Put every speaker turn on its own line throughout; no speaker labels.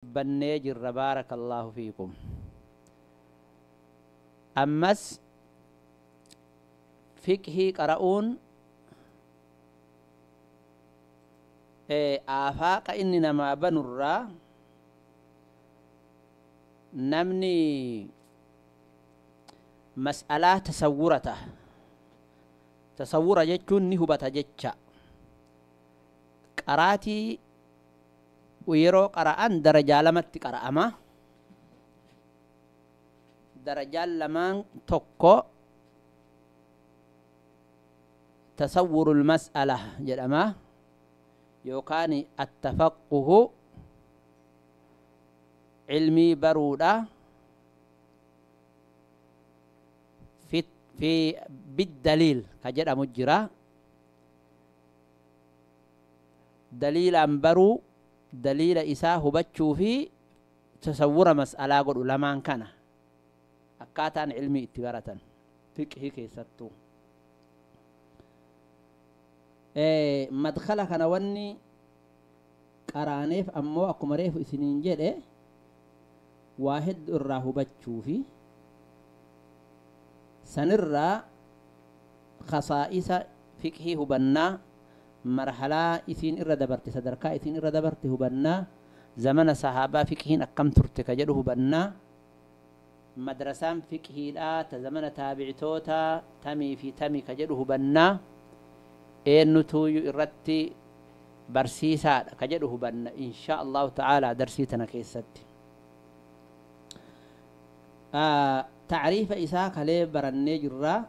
Dubbannee jirra, baarakallaahu fiikum. Ammas fiqhii qara'uun aafaaqa inni namaa banurraa namni mas'alaa tasawwurata. Tasawwura jechuun ni hubata jecha. Qaraatii yeroo qara'an darajaa lamatti qara'ama. Darajaan lamaan tokko tasawwurul mas'ala jedhama, yookaan attafaqquhu, ilmii baruudha fi biddaliil ka jedhamu jira. Daliilaan baruu, daliila isaa hubachuu fi tasawwura mas'alaa godhu, lamaan kana akkaataan ilmii itti baratan fiqhii keessattuu. Madkala kana wanni qaraaneef ammoo akkuma reefu isiniin jedhe waa hedduu irraa hubachuu fi sanirraa khasaa'isa fiqhii hubannaa, marhalaa isiin irra dabarte, sadarkaa isiin irra dabarte hubannaa, zamana sahaabaa fiqhiin akkam turte ka jedhu hubannaa, madrasaan fiqhiidhaa ta zamana taabicitoota tamii fi tamii ka jedhu hubannaa, eenyutuuyyuu irratti barsiisaadha ka jedhu hubanna, insha Allahu ta'aalaa darsii tana keessatti. Tacriifa isaa kalee barannee jirraa.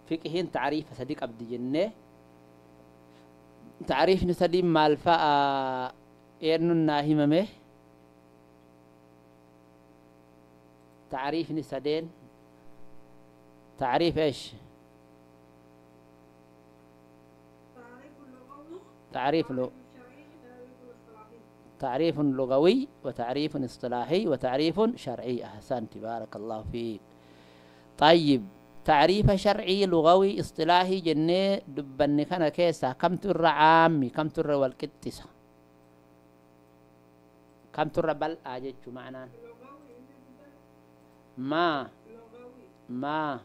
Fiqhiin tacriifa sadi qabdi jennee. Tacriifni sadii maal fa'a? Eenyuun naa himame? Tacriifni sadeen tacriif ايش؟ تعريف لو تعريف لغوي وتعريف اصطلاحي وتعريف شرعي. أحسنت، بارك الله فيك. طيب، تعريف شرعي، لغوي، اصطلاحي jennee dubbanne kana keessa kamtu irra caammi, kamtu irra walqixxisa, kamtu irra bal'aa jechuu ma'anaan? Maa maa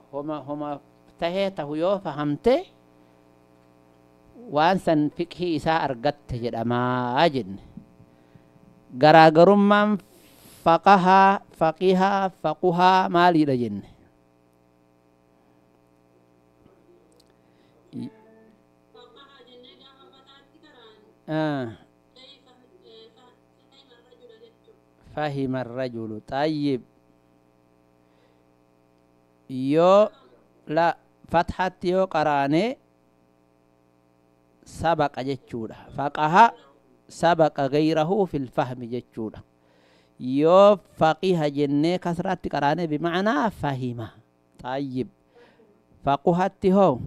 homa homa tahee tahu yoo fahamte waan san fiqhii isaa argatte jedhamaa jenne. Garaagarummaan faqahaa, faqihaa, faquhaa maaliidha jenne? فهم الرجل. طيب، yoo la fatxatti yoo qaraane sabaqa jechuudha. Faqaha sabaqa gayrahu fil fahmi jechuudha. Yoo faqiha jennee kasraatti qaraane bimacnaa fahima. طيب، faquhatti hoo?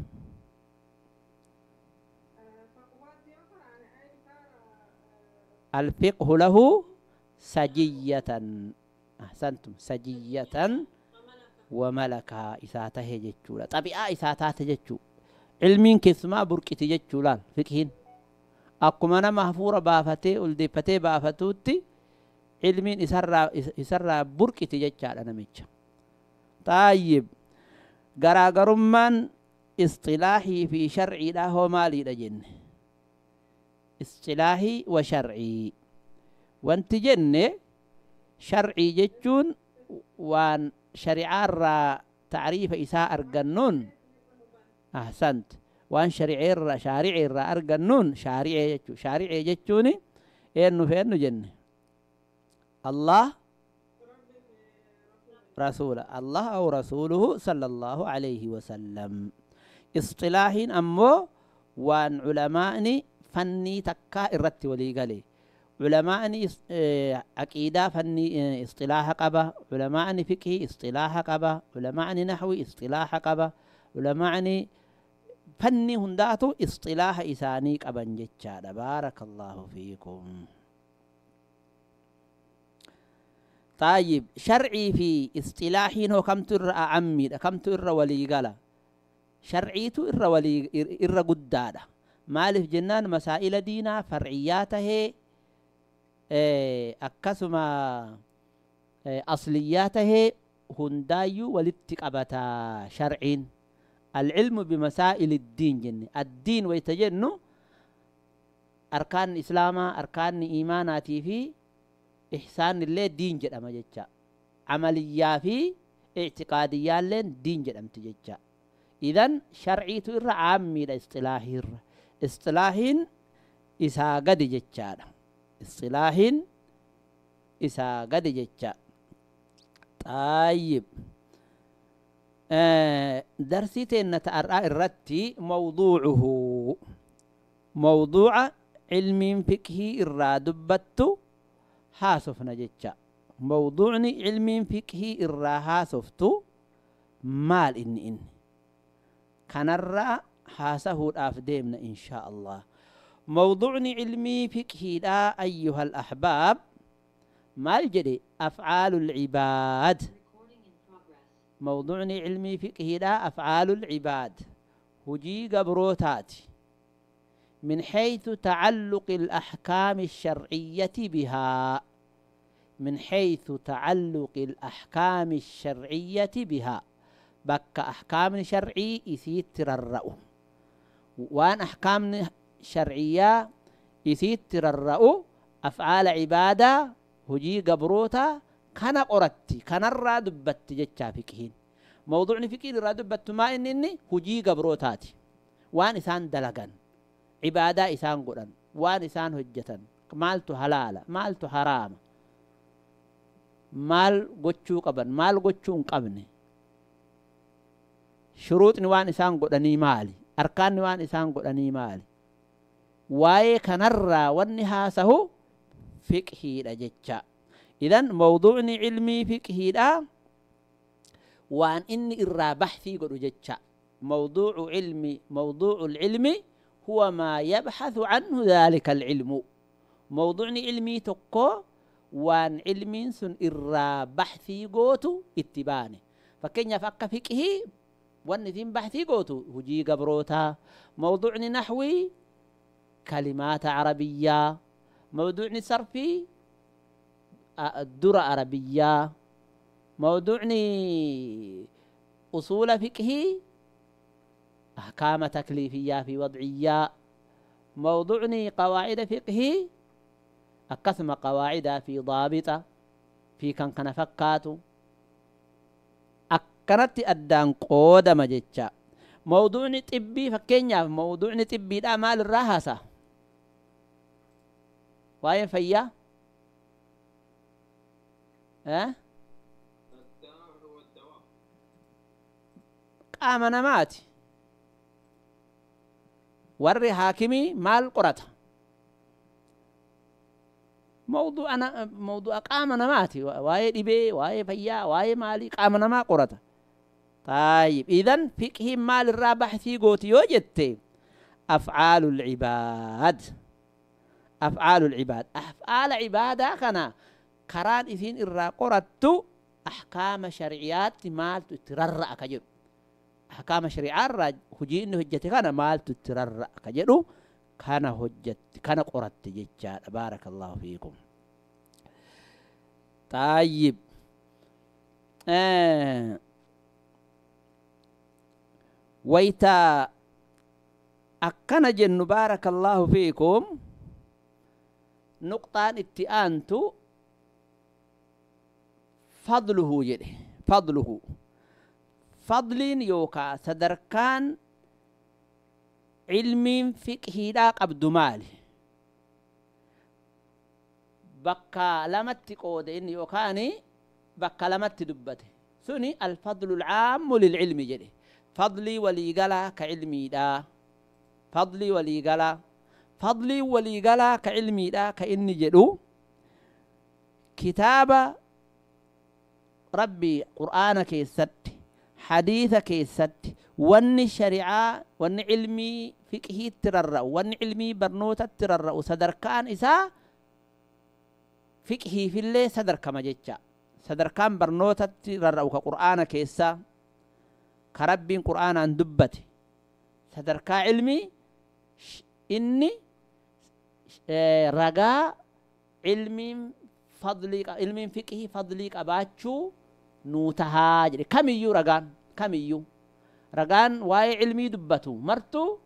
الفقه له سجية. أحسنتم، سجية وملكة isaa tahe jechuudha. Xabi'aa isaa taate jechuu. Ilmiin keessumaa burqiti jechuu. Laal, fiqhiin akkuma nama hafuura baafatee ol deeffatee baafatuutti ilmiin isarraa burqiti jechaadha namicha. طيب, garaagarummaan isxilaahii fi sharciidha hoo maaliidha jenne? Isxilaahii wa sharcii wanti jenne, sharcii jechuun waan shari'aarraa tacriifa isaa argannuun. أحسنت, waan shari'eerraa shaari'eerraa argannuun shaari'ee jechuu. Shaari'ee jechuun eenyu fi eenyu jenne? Allah, rasuula Allah أو رسوله صلى الله عليه وسلم. Isxilaahiin ammoo waan culamaa'ni fannii takkaa irratti walii gale. Culamaa'ni aqiidaa fannii isxilaaha qaba, culamaa'ni fiqhii isxilaaha qaba, culamaa'ni naxwi isxilaaha qaba, culamaa'ni fanni hundaatu isxilaaha isaanii qaban jechaadha. بارك الله فيكم. طيب شرعي في اصطلاحين هو كم تر أعمي كم تر ولي قال شرعي تر ولي إر قدادة مالف جنان مسائل دينا فرعياته أكسما أصلياته هندايو ولتك أبتا شرعين. العلم بمسائل الدين جن الدين ويتجنو أركان إسلام أركان إيماناتي في إحسان الله دين جد أما جتشا عملية في اعتقادية لين دين جد أم تجتشا. إذن شرعي تر عامي لاصطلاحي اصطلاحين إسا قد جتشا اصطلاحين إسا قد جتشا. طيب درسي تين تأرى الرتي موضوعه موضوع علم فقهي الرادبت هاسفنا جتشا. موضوعني علم فقهي الرا هاسفتو مال إن كان الرا هاسه الأفديمنا إن شاء الله. موضوعني علمي فقهي لا أيها الأحباب مال جدي أفعال العباد. موضوعني علمي فقهي لا أفعال العباد هجي قبروتات من حيث تعلق الأحكام الشرعية بها. من حيث تعلق الأحكام الشرعية بها بك أحكام شرعي يسيت تررأ وان أحكام شرعية يسيت تررأ أفعال عبادة هجي قبروتا كان قرتي كان الرادبت جتشا فكهين. موضوعني فكهين الرادبت ما إنني هجي قبروتاتي وان إسان دلقا عبادة إسان قرن وان إسان هجة مالتو حلالة مالتو حرام مال قتشو قبن مال قتشو قبني شروط نوان إسان قرني مالي أركان نوان إسان قرني مالي واي كنرى والنهاسه فقهي لجتشا. إذن موضوعني علمي فقهي لا وان إني إرى بحثي قد جتشا. موضوع علمي موضوع العلم هو ما يبحث عنه ذلك العلم. موضوعني علمي تقو وان علمي سن إرى بحثي قوتو اتباني فكين يفق فقهي وان ثين بحثي قوتو هجي قبروتا. موضوعني نحوي كلمات عربية. موضوعني صرفي الدرة عربية. موضوعني أصول فقهي أحكام تكليفية في وضعية. موضوعني قواعد فقهي أقسم قواعد في ضابطة في كان كان فكاتو أكنت أدان قودة مجتشا. موضوعني طبي فكينيا موضوعني طبي لا مال الرهاسة وين فيا أه؟ قام نماتي warri haakimii maal qorata? Mawdu'a mawdu'a qaama namaati, waa'ee dhibee, waa'ee fayyaa, waa'ee maalii qaama namaa qorata. طيب إذن فقه مال الرابح في قوتي وجدت أفعال العباد، أفعال العباد، أفعال عبادة كنا كران إثين إرى قرأت أحكام شرعيات مال تتررأ كجر، أحكام شريعة راج هجي إنه هجتي كان مال تتررأ كجر كان هجت كان قرأت جتشار. بارك الله فيكم. طيب ويتا أكن جن بارك الله فيكم نقطة اتئانتو فضله جده، فضله فضل يوكا صدركان علم فقهي لا قبض مالي بكا لمت قود إن يوكاني بكا لمت دبته سني الفضل العام للعلم جده، فضلي ولي قلا كعلمي لا، فضلي ولي قلا، فضلي ولي قلا كعلمي لا كإني جدو كتاب ربي قرآن كيست حديث كيست ون شريعة ون علمي فقهي ترر ون علمي برنوت ترر صدر كان إسا فقهي في الله صدر كما جتشا Sadarkaan barnootatti rarra'u ka Qur'aana keessaa ka Rabbiin Qur'aanaan dubbate sadarkaa ilmii inni ragaa ilmiin fadlii ilmiin fiqhii fadlii qabaachuu nuu tahaa jedhe. Kamiyyuu ragaan kamiyyuu ragaan waa'ee ilmii dubbatu martuu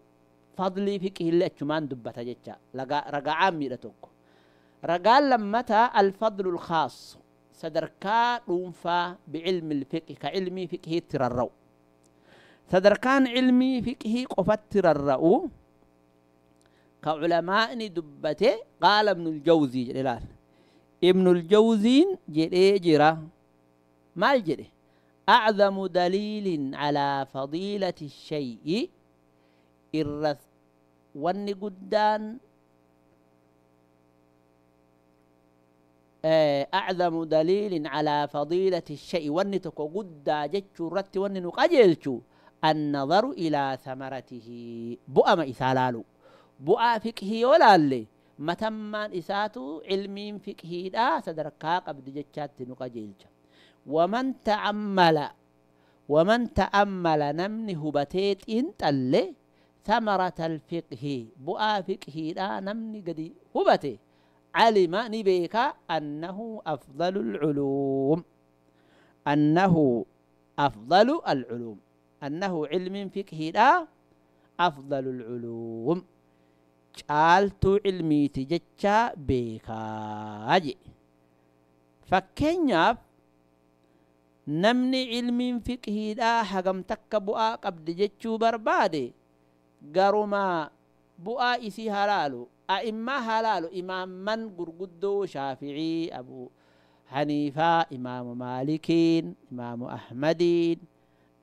fadlii fiqhii achumaan dubbata jecha ragaa caammiidha tokko. Ragaan lammataa alfadlu lkhaas sadarkaa dhuunfaa bicilmi lfiqhi ka ilmii fiqhiitti rarra'u. Sadarkaan ilmii fiqhii qofatti rarra'u ka culamaa'ni dubbate qaala Ibnuljawzii jedhe laal. Ibnuljawziin jedhee jira. Maal jedhe? أعظم دليل على فضيلة الشيء الرث wanni guddaan أعظم دليل على فضيلة الشيء wanni tokko guddaa jechuu irratti wanni nu qajeelchu النظر إلى ثمرته bu'ama isaa laalu. Bu'aa fiqhii yoo laalle matammaan isaatu ilmiin fiqhiidha sadarkaa qabdi jechaatti nu qajeelcha. ومن تأمل namni hubatee xiinxalle ثمرة الفقه bu'aa fiqhiidha namni gadi hubate علم نبيك أنه أفضل العلوم أنه أفضل العلوم أنه علم فقه لا أفضل العلوم caaltuu ilmiiti jecha beekaa je. Fakkeenyaaf namni ilmiin fiqhiidhaa hagam takka bu'aa qabdi jechuu barbaade garumaa bu'aa isii halaalu a'immaa halaalu imaamman gurguddoo Shaaficii, Abu Haniifaa, Imaamu Maalikiin, Imaamu Ahmadiin,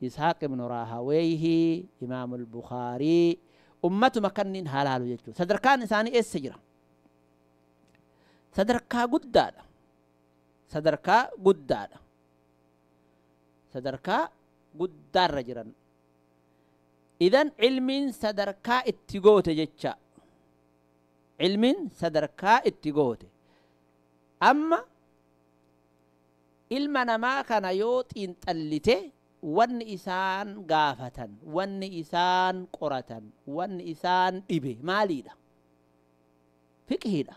Ishaaq ibnu Raahaweyhi, Imaamu Bukhaarii ummatuma kanniin halaalu jechuudha. Sadarkaan isaanii eessa jira? Sadarkaa guddaadha. Sadarkaa guddaadha. Sadarkaa guddaarra jiran. Idan ilmiin sadarkaa itti goote jecha. Ilmiin sadarkaa itti goote. Amma ilma namaa kana yoo xiinxallite wanni isaan gaafatan, wanni isaan qoratan, wanni isaan dhibe maaliidha? Fiqhiidha.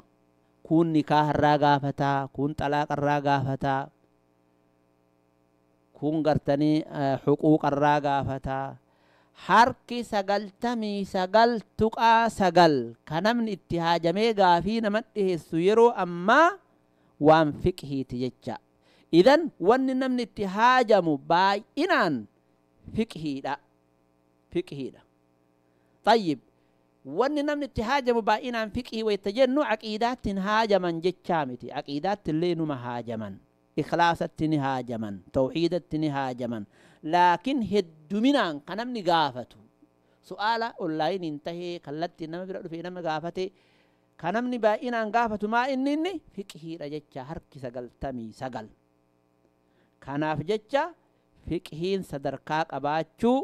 Kun nikaaharraa gaafataa, kun xalaaqarraa gaafataa, kun gartanii xuquuqarraa gaafataa. Harki 99.9 ka namni itti haajamee gaafii nama dhiheessu yeroo ammaa waan fiqhiiti jecha. Idan wanni namni itti haajamu baay'inaan fiqhiidha. Fiqhiidha. Tayyib wanni namni itti haajamu baay'inaan fiqhii wayta jennu aqiidaatti hin haajaman jechaa miti. Aqiidaatti illee numa haajaman. Ikhlaasatti ni haajaman. Tawxiidatti ni haajaman. Laakiin hedduminaan kan namni gaafatu su'aala onlaayiniin tahee kallattiin nama bira dhufee nama gaafate kan namni baay'inaan gaafatu maa inni fiqhiidha jecha harki 99. Kanaaf jecha fiqhiin sadarkaa qabaachuu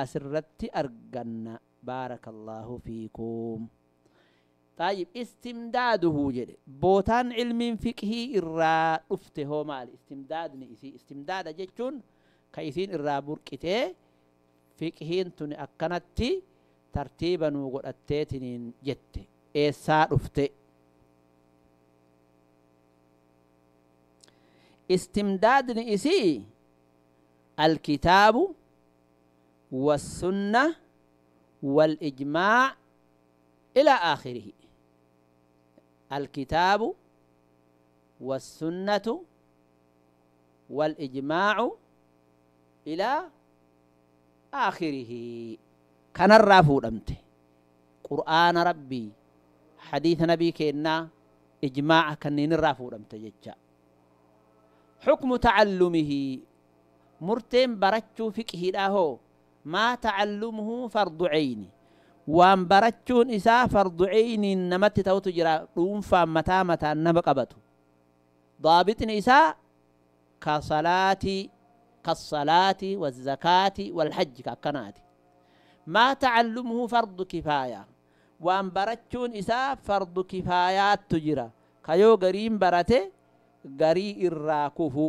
asirratti arganna. Baarakallaahu fiikum. Tayyib istimdaaduhu jedhe bootaan ilmiin fiqhii irraa dhufte hoo maali? Istimdaadni isii istimdaada jechuun ka isiin irraa burqitee fiqhiin tuni akkanatti tartiiba nuu godhatteetiniin jette eessaa dhufte? Istimdaadni isii alkitaabu wassunna والإجماع إلى آخره. الكتاب والسنة والإجماع إلى آخره. كان الرافو دمته قرآن ربي حديث نبي كنا إجماع كنين الرافو دمته جتشا. حكم تعلمه مرتين برتشو فقه له ما تعلمه فرض عين وان برتشون إسا فرض عين نمت توتو جرا رونفا متى متى نبقبته ضابط إسا كالصلاة والزكاة والحج كأكناتي. ما تعلمه فرض كفاية وان برتشون إسا فرض كفايات تجرا كيو غريم برته garii irraa kufu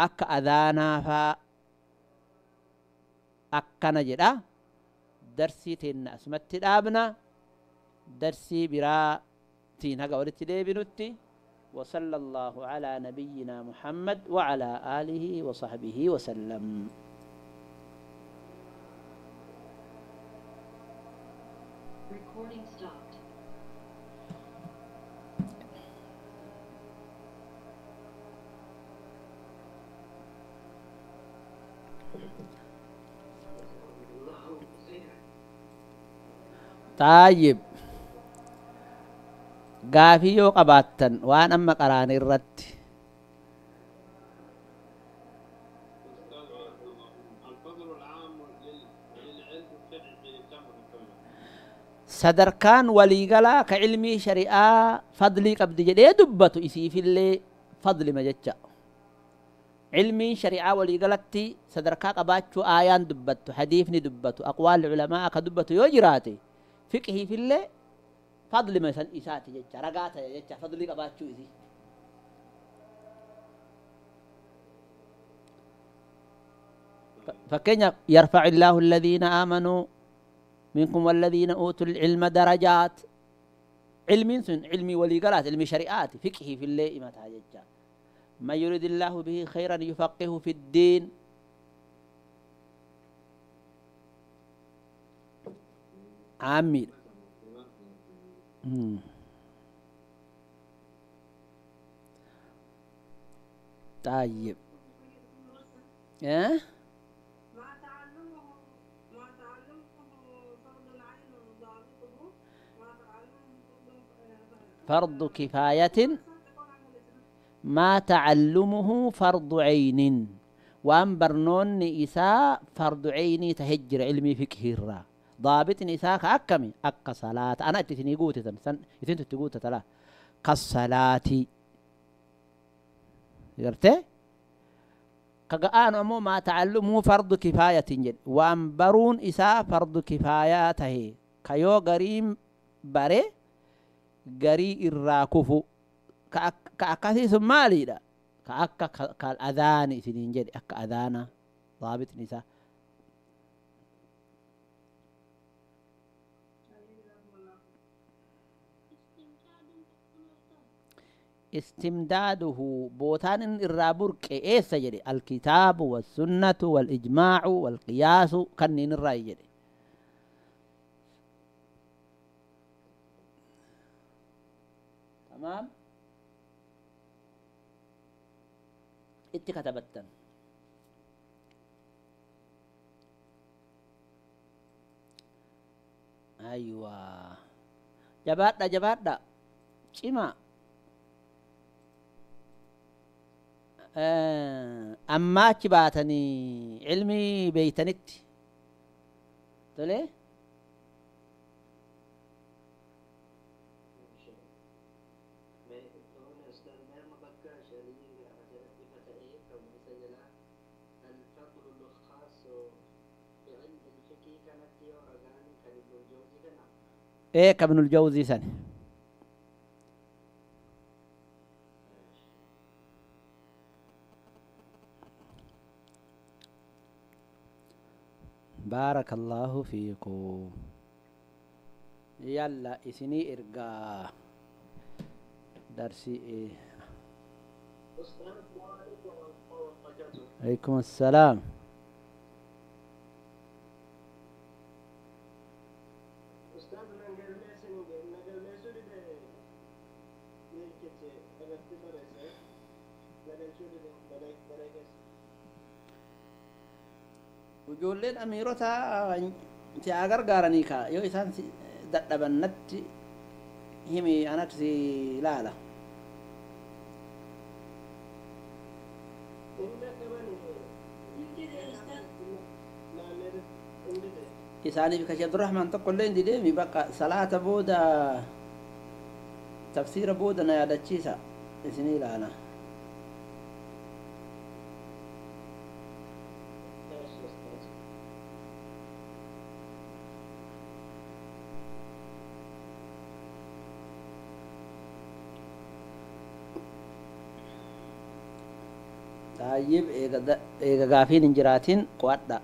akka adhaanaa faa akkana jedha. Darsii teenna asumatti dhaabna. Darsii biraatiin haga walitti deebinutti. وصلى الله على نبينا محمد وعلى آله وصحبه وسلم.
Recording stopped.
طيب gaafii yoo qabaattan waan amma qaraan irratti sadarkaan waliigalaa ka ilmii shari'aa fadlii qabdi jedhee dubbatu isiifillee fadlima jecha. Ilmiin shari'aa waliigalatti sadarkaa qabaachuu aayaan dubbattu, hadiifni dubbatu, aqwaalli culamaa ka dubbatu yoo jiraate fiqhiifillee فضل ما يسن إساتي جتة رجعت جتة فضل قبات شو إذي فكين يرفع الله الذين آمنوا منكم والذين أوتوا العلم درجات. علم سن علمي ولي قرات علمي شريعات فقهي في الليل ما تهجج. ما يريد الله به خيرا يفقهه في الدين. عامل طيب إيه؟
مع تعلمه فرض العين وضابطه، مع تعلمه
فرض كفاية. ما تعلمه فرض عين وأن برنون إساء فرض عيني تهجر علمي فقه الرا ضابط إساء كأكمي أك صلاة أنا أتتني قوتي سن إثنت تقوت تلا كالصلاة قرتي كقآن أمو ما تعلمه فرض كفاية جد وأن برون إساء فرض كفاية تهي كيو غريم بري غري الراكفو كأكاسي سمالي دا كأك كالأذان إثنين جد أك أذانا ضابط نساء. استمداده بوتان الرابرك إيسا جري الكتاب والسنة والإجماع والقياس كنين الرأي جري. تمام اتي كتبتن. أيوة جبادة جبادة شما أما تباتني علمي بيتنت تلي إيه كابن الجوزي سنة. بارك الله فيكم. يلا إسني إرقا درسي إيه. عليكم السلام. Ijoolleen amiirota si gargaaranii kaa yoo isaan dadhabannatti himi anatu si ilaala. Isaaniif kashi Abdurrahmaan tokko illee hin dideemi bakka salaata booda tafsiira booda na yaadachiisa isinii ilaala. Tayyib, eega gaafiin hin jiraatin qo'adha.